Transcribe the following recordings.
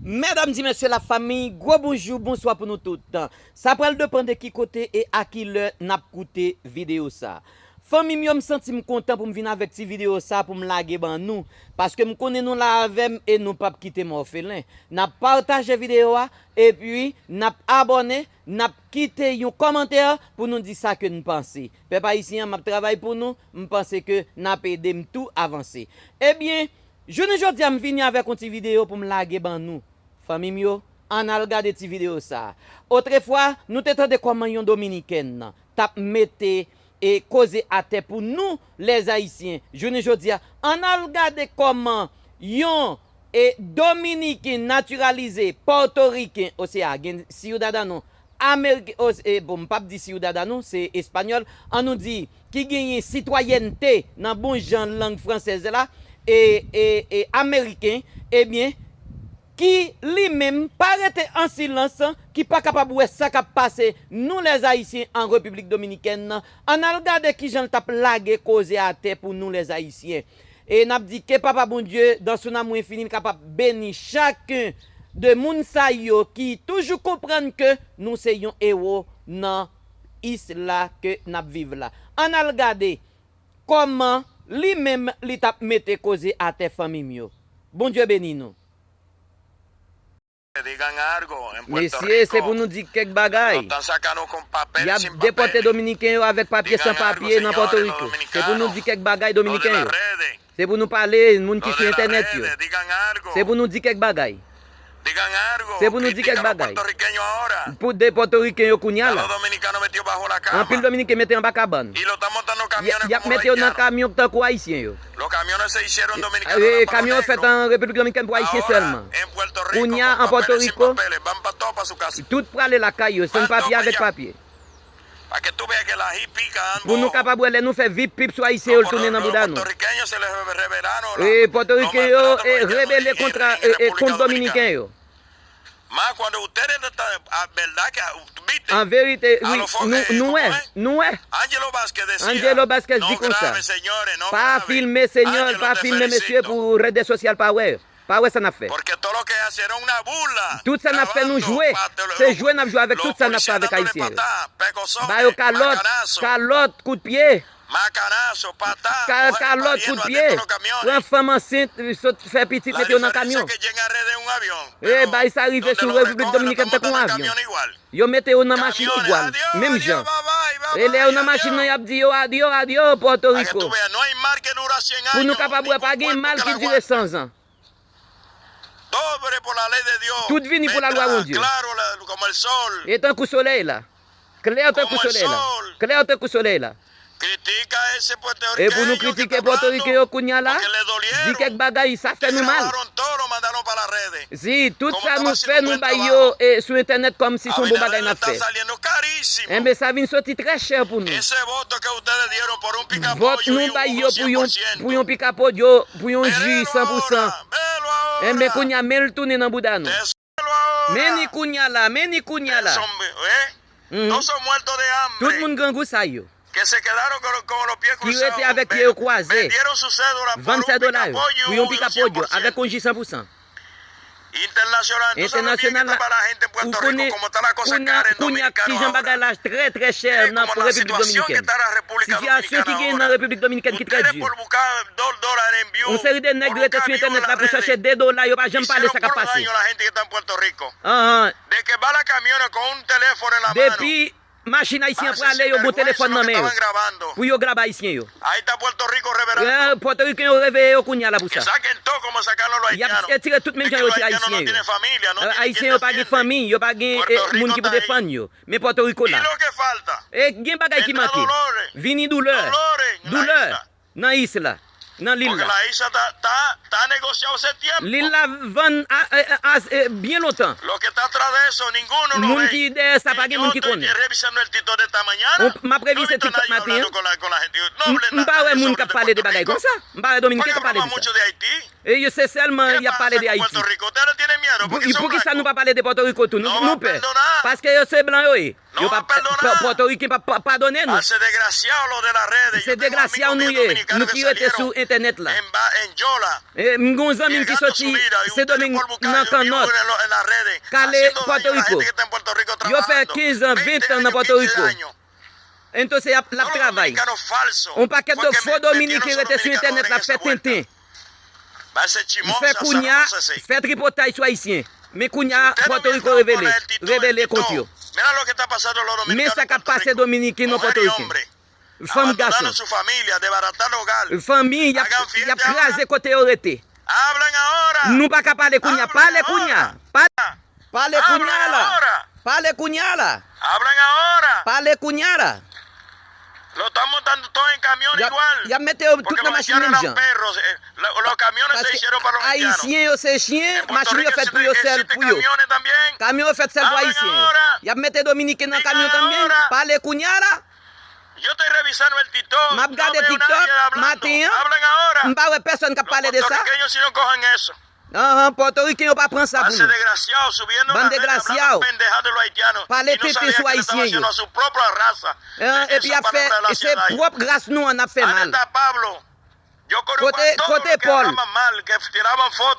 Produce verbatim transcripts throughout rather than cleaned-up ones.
Medam di mesye, la fanmi, gwo bonjou, bonswa pou nou tout. Sa pral depann de ki kote e a ki lè n ap koute videyo sa. Fanmi m yo, m santi m kontan pou m vin avèk ti videyo sa pou m lage ban nou, paske m konnen nou la avè m e nou p ap kite m òfelen. N ap pataje videyo a, epi n ap abòne, n ap kite yon kòmantè pou nou di sa ke n panse. Pèp ayisyen an, m ap travay pou nou, m panse ke n ap ede m tou avanse. Ebyen, jounen jodi a, m vini avèk yon ti videyo pou m lage ban nou. Fanmi m yo, ann al gade ti videyo sa a. Otrefwa, nou te tande kòman yon Dominiken t ap mete e koze atè pou nou, lèzayisyen. Jounen jodi a, ann al gade kòman yon e Dominiken natiralize, Pòtoriken, osea gen siyudadano Ameriken, os- e, bon, m p ap di siyudadano, se espanyòl, an nou di, ki genyen sitwayènte nan bon jan lang fransèz la, e, e, e ameriken, ebyen, ki li menm pa rete an silans, ki pa kapab wè sa k ap pase nou lèzayisyen an Repiblik Dominikèn nan. Ann al gade kijan l t ap lage koze atè pou nou lèzayisyen. E n ap di ke Papa Bondye, dans son amour infini, l kapab beni chaken de moun sa yo ki toujou konprann ke nou se yon ewo nan isla ke n ap viv la. Ann al gade kòman li menm li t ap mete koze atè, fanmi m yo. Bondye beni nou. Mesye, se pou nou di kèk bagay. Y ap depòte Dominiken yo avèk papye, san papye nan Pòtoriko. Se pou nou di kèk bagay, Dominiken yo. Se pou nou pale moun ki sou entènèt yo. Se pou nou di kèk bagay. Se pou nou di kèk bagay. Pou de Pòtoriken yo kounye a la. Anpil Dominiken mete anba kabann. Y, y ap mete yo nan kamyon tankou Ayisyen yo. E, kamyon yo fèt an Repiblik Dominikèn pou Ayisyen sèlman. Kounye a, an Pòtoriko, tout prale lakay yo, san papye avèk papye. Pou nou kapab wè lè nou fè vip pip sou Ayisyen yo, l tounen nan bouda nou. E, Pòtoriken yo, e, rebele kontra, e, e, kont Dominiken yo. An verite, wi, nou, nou wè, nou wè. Angelo Vázquez di konsa, pa filme, senyè, pa filme mesye pou rede sosyal pa wè. Pa wè sa n ap fè. Tout sa n ap fè, nou jwe. Se jwe n ap jwe avèk tout sa n ap fè avèk Ayisyen yo. Ba yo kalòt, kalòt, kout pye. Ka-, kalòt, kout pye. Pran fanm ansent, sot fè pitit, mete yo nan kamyon. E bay sa rive sou Repiblik Dominikèn tankou yon avyon. Yo mete yo nan machin igwal, menm jan. E lè yo nan machin nan, y ap di yo, "Adyo, adyo, Pòtoriko." Pou nou kapab wè, pa gen mal ki dire san zan. Tout vini pou lalwa Bondye. E tankou solèy la. Klè tankou solèy la. Klè tankou solèy la. E pou nou kritike Pòtorike yo kounye a la, di kèk bagay, sa fè nou mal. Si tout sa nou fè, nou bay yo, e, sou entènèt kòmsi se yon bon bagay n ap fè. Enben, sa vin soti trè chè pou nou. Vòt nou bay yo pou yon, pou yon pikapodyo, pou yon ji san pou san. Enben, kounye a, men l tounen nan bouda nou. Men ni kounye a la, men ni kounye a la. Mhm. Tout moun grangou sa yo. Ki rete avèk pye yo kwaze. Vann sèdola yo pou yon pikapodyo avèk yon ji san pou san. Entènasyonal la, ou konnen kounye a, kounye a kijan bagay la trè, trè chè nan Repiblik Dominikèn. Sitiyasyon ki genyen nan Repiblik Dominikèn ki trè di. Yon seri de nèg rete sou entènèt la pou chache de dola, yo pa janm pale sa k ap pase. Anhan. Depi machin ayisyen an prale, yo gon telefòn nan men yo pou yo grab ayisyen yo. Eh, Pòtoriken yo reveye yo kounye a la pou sa. Y ap etire tout menm jan yo tire ayisyen yo. Eh, ayisyen yo pa gen fanmi, yo pa gen, eh, moun ki pou defann yo. Men Pòtoriko la. E gen bagay ki manke. Vini doulè. Doulè. Nan isla, nan lil la. Lil la vann a, a, a, a, e, byen lontan. Moun ki dèyè sa, pa gen moun ki konnen. M ap revize TikTok maten an. M, m pa wè moun k ap pale de bagay konsa. M pa wè Dominiken k ap pale de sa. E yo se sèlman y ap pale de Ayiti. Pou, pou ki sa nou pa pale de Pòtoriko tou? Nou, nou pè. Paske yo se blan yo ye. Yo pa, Pòtoriken pa, pa padone nou. Se degrasya nou ye, nou ki rete sou entènèt la. E, m gen yon zanmi m ki soti Sendomeng nan Kannòt, k ale Pòtoriko. Yo fè kenz an, ven tan nan Pòtoriko. Entonces, y ap, l ap travay. Yon pakèt de fo dominiken rete sou entènèt la, fè tenten. Fè kounya, fè tripotay sou Ayisyen. Men kounya, Pòtoriko revele, revele kont yo. Men sa k ap pase dominiken nan Pòtoriken. Fanm, gason. Fanmi, y ap, y ap kraze kote yo rete. Nou pa ka pale kounya. Pale kounya. Pale. Pale kounya la. Pale kounya la. Pale kounya la. Y ap, y ap mete yo tout nan machin menm jan. Paske Ayisyen yo se chen, machin yo fèt pou yo sèl pou yo. Kamyon yo fèt sèl pou Ayisyen yo. Y ap mete Dominiken nan kamyon tanmen. Pale kounya la. M ap gade TikTok maten an, m pa wè pèsonn k ap pale de sa. Anhan, Pòtoriken yo pa pran sa pou nou. Bann degrasya. Pale tenten sou Ayisyen yo. Epi y ap fè, e se pwòp ras nou an n ap fè mal. Kote, kote Pòl?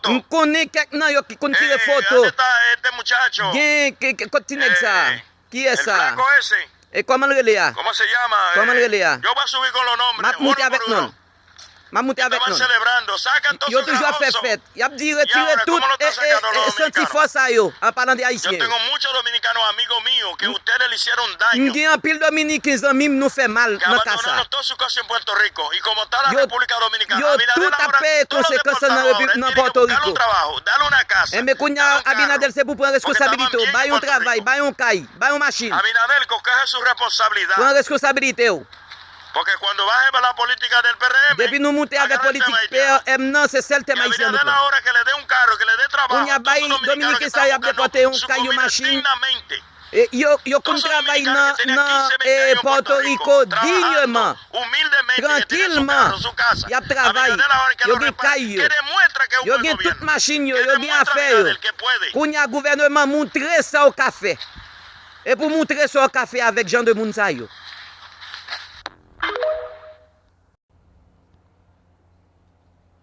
M konnen kèk nan yo ki konn tire foto. Gen, ke, ke, kot ti nèg sa? Kiyès sa? E kòman l rele a? Kòman l rele a? M ap moute avèk non l. M ap moute avèk non l. Yo toujou ap fè fèt. Y ap di retire tout e, e, e santifò sa yo, an palan de Ayisyen yo. M gen anpil Dominiken zanmi m, nou fè mal nan ka sa. Yo, yo tout ap peye konsekans nan Repi-, nan Pòtoriko. Enben, kounye a, Abinader, se pou pran responsabilite w. Bay yon travay, bay yon kay, bay yon machin. Pran responsabilite w. Depi nou moute avèk politik P R M nan, se sèl tèm ayisyen nou pran. Kounye a, bay dominiken sa y ap depòte yon kay, yon machin. E yo, yo konn travay nan, nan, e, Pòtoriko dinyèman, trankilman. Y ap travay, yo gen kay yo. Yo gen tout machin yo, yo gen afè yo. Kounye a, gouvèneman, moutre sa w ka fè. E pou moutre sa w ka fè avèk jan de moun sa yo.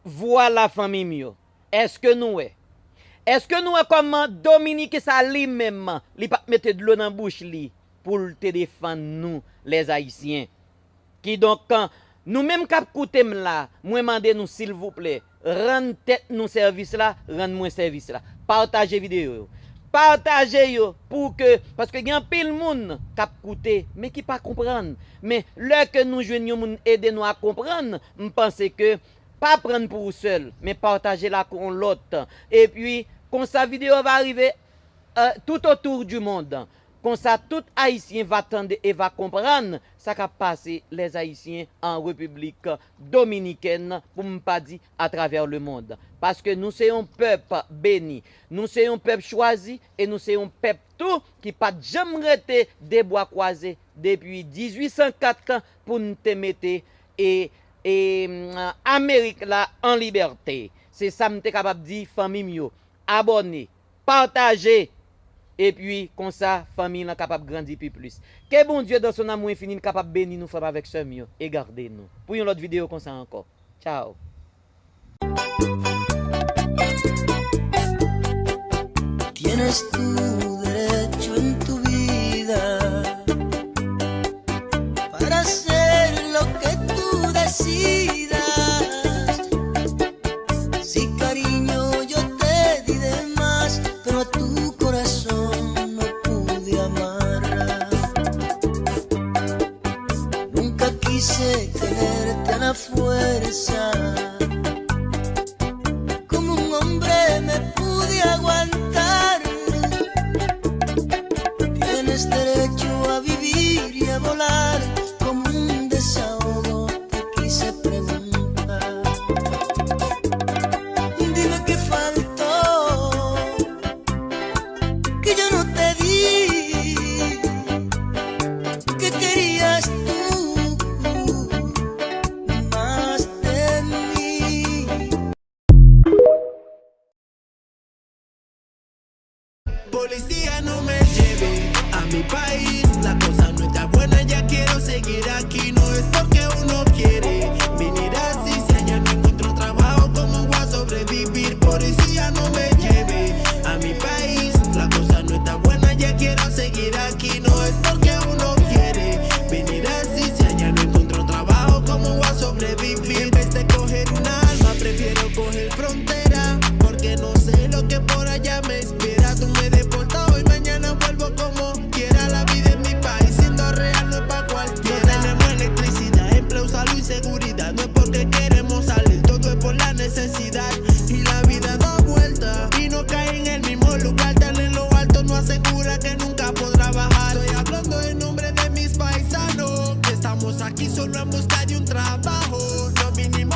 Vwala, fanmi m yo. Èske nou wè? Èske nou wè kòman Dominiken sa li menm, li p ap mete dlo nan bouch li pou l te defann nou, lèzayisyen? Kidonk, nou menm k ap koute m la, mwen mande nou, silvouplè, rann tèt nou sèvis la, rann mwen sèvis la. Pataje videyo yo. Pataje yo pou ke, paske gen anpil moun k ap koute, men ki pa konprann. Men lè ke nou jwenn yon moun ede nou a konprann, m panse ke pa prann pou ou sèl, men pataje l ak yon lòt. Epi, konsa videyo va rive, euh, tout autour du monde. Konsa tout Ayisyen va tande e va konprann sa k ap pase lèzayisyen an Repiblik Dominikèn, pou m pa di atravè lemonn. Paske nou se yon pèp beni, nou se yon pèp chwazi e nou se yon pèp tou ki pa t janm rete de bwa kwaze depi dizuit san kat pou n te mete e, e, Amerik la an libète. Se sa m te kapab di fanmi m yo. Abòne, pataje, epi konsa fanmi lan kapab grandi pi plis. Ke Bondye dans son amour infini kapab beni nou frè m avèk sè m yo e gade nou pou yon lòt videyo konsa ankò. Tchao. Tienes tu derecho en tu vida para hacer lo que tú decidas. Si cariño yo te di de más, pero a tu corazón no pude amarrar. Nunca quise tenerte a la fuerza. Como un hombre me pude aguantar. Policía, no me lleve a mi país. La cosa no está buena, ya quiero seguir aquí. No es porque uno quiere venir así. Si allá no encuentro trabajo, ¿cómo voy a sobrevivir? Policía, no me lleve a mi país. La cosa no está buena, ya quiero seguir aquí. No es porque uno quiere venir así. Si allá no encuentro trabajo, ¿cómo voy a sobrevivir? En vez de coger un arma, prefiero coger frontera, porque no sé lo que por allá me espera. Tú me deportas hoy, mañana vuelvo como quiera. La vida en mi país siendo real no es pa' cualquiera. No tenemos electricidad, empleo, salud y seguridad. No es porque queremos salir, todo es por la necesidad. Y la vida da vuelta y no cae en el mismo lugar. Estar en lo alto no asegura que nunca podrá bajar. Estoy hablando en nombre de mis paisanos, que estamos aquí solo en busca de un trabajo. No vinimos